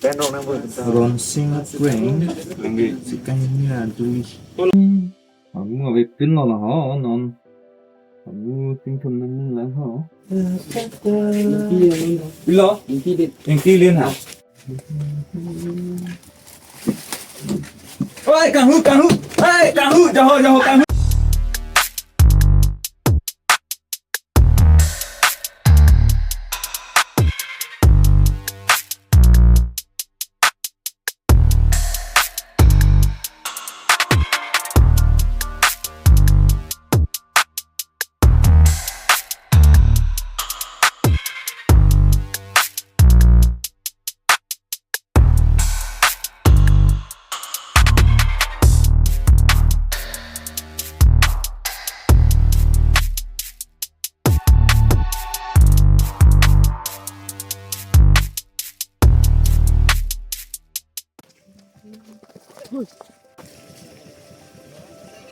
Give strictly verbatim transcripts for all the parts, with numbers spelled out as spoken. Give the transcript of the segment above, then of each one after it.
Ronsing Prank. Lengge. Sikang ini adu. Abu abe pin lo la ho non. Abu ting thum nang nang ho. Pilo. Ingki lin ha. Oi, kanghu, kanghu. Oi, kanghu, jaho, jaho, kanghu.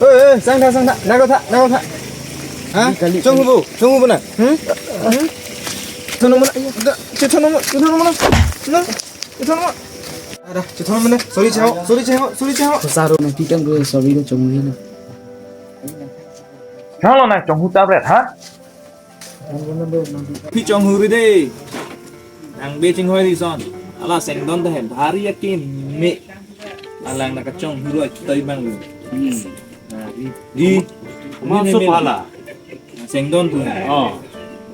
Oi, oi, sang tha, sang tha, nako tha, nako tha. Ha? Kali, kali. Chonghu bu, chonghu bu na. Hmm? Hmm? Chethon nom na. Da, chethon nom, chethon nom na. Na, chethon nom. Ada, chethon nom na. Sorry, chao, sorry, chao, sorry, chao. Saro na, pitam ko, sorry ko, chonghu na. Chalo na, chonghu tablet, ha? Phi chonghu ri de. Nang be chinghoi ri son. Hala Sengdon ta hem. Bhari akeme. Alang na kachonghu ro toi bang lo. Hmm. Na, ri. Ri. Masuk pala. Sengdon tu. Oh.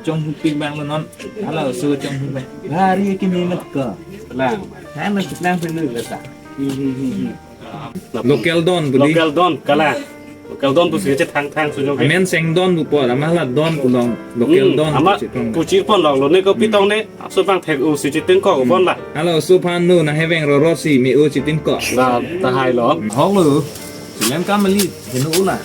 Chonghu pik bang lo non. Hala oso chonghu bang. Bhari akeme mat ko. Lang. Hana lang penu basa. Hmm, hmm, hmm, hmm. Local don, budi. Local don, kala. Local don pusi kachethang thang sujong ke. Amen Sengdon bu por, amat hala don pu long, local don amat pusi tong. Kuchir pon long lo, ne ko pitong ne, aso bang thek u si chiteng ko bon la. Hala oso phan nu, na heveng roro si, me u chiteng ko. La, tahai lo. Hong lo, silem kam ali, henu u la.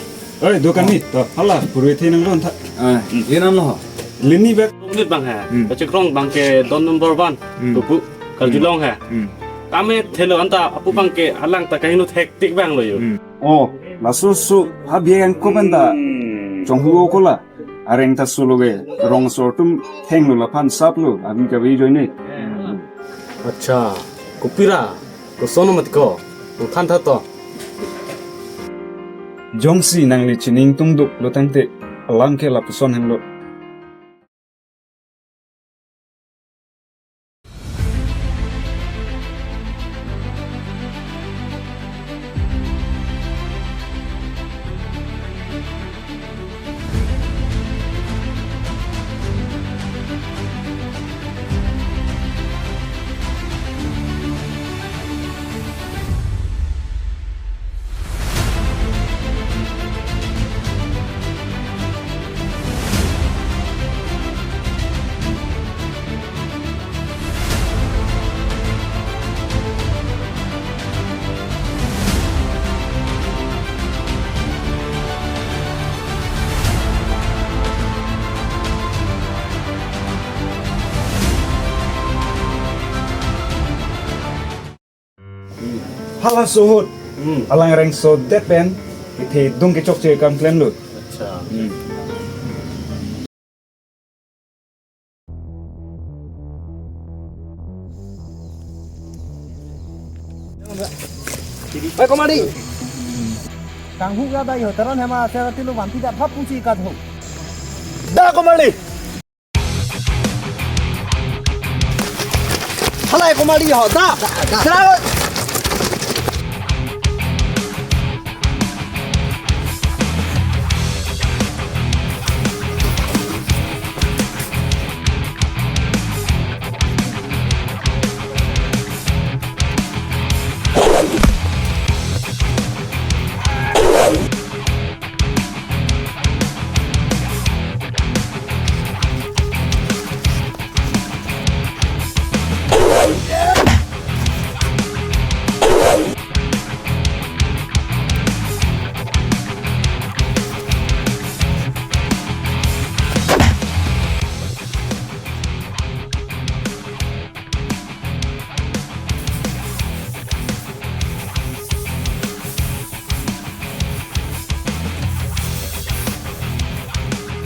Oi, dokan ni, to, hala, purwe the nang don tha. Ah, ye nam lo. Lini bek. Unit bang ha. Hmm. Kachikrong bang ke don number one. Hmm. Tupu, Karjulong ha. Hmm. Kame thelo anta apu bang ke alang ta kaheno thek tik bang lo yo. Hmm. Oh, laso so ha biang ko benda. Hmm. Chonghu ko la. Areng ta solo ge rong sor tum thenglo laphan saplo. Abin ka bi joine. Acha, kopira, koson mat ko. Nang than tha to. Jongsi nangli chining tungduk lo tangte alang ke lapuson henlo. Hala sohot. Hmm. Alang rengso det pen. Ithe dung kechokche kam klemlo. Acha. Hmm. Oi, komali. Kanghu ya da yo, taran hema, sera tilu vanti da, phap pusi ka tho. Da, komali. Halai komali ho, da. Da, da. Sera.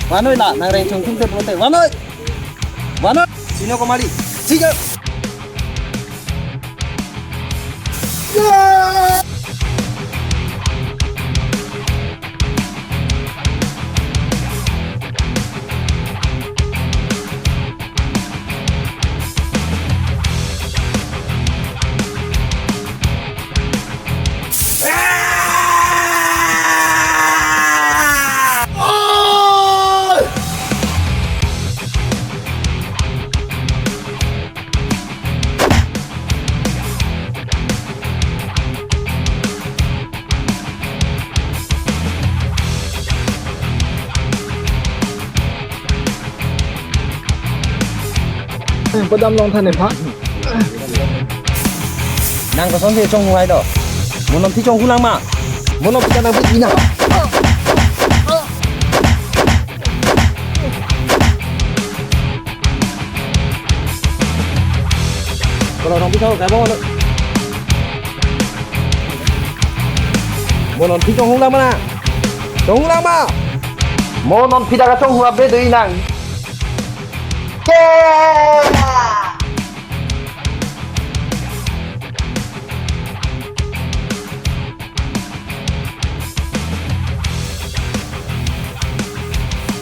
Vanoi la, nang reng chong tum te pulote. Vanoi. Vanoi. Sino komali. Siga. Padam long than ne pha. Nang kosonsi chonghulai do? Mo non thi chonghulangma? Mo non thi ta nang bi na. Kalau orang pisau kayak mau. Mo non thi chonghulangma na? Chonghulangma? Mo non thi ta kachonghul ave do inang.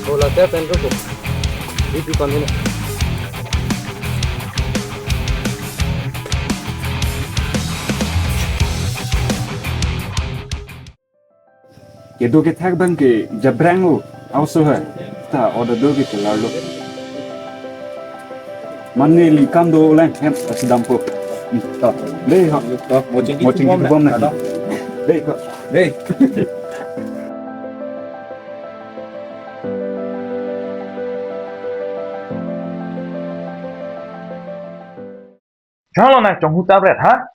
Oh, la teh pen ko. Di di kon ini. Kedo kethak abang ke jabrang lo, auso hai. Ta order do ke kelar lo. Mane li kam do lang hem asidam po. Hmm, ta. Dei ha. To, mo chingki mo chingki bom bom na. Na. Dei ko. Dei. Chalo na chonghu tablet ha?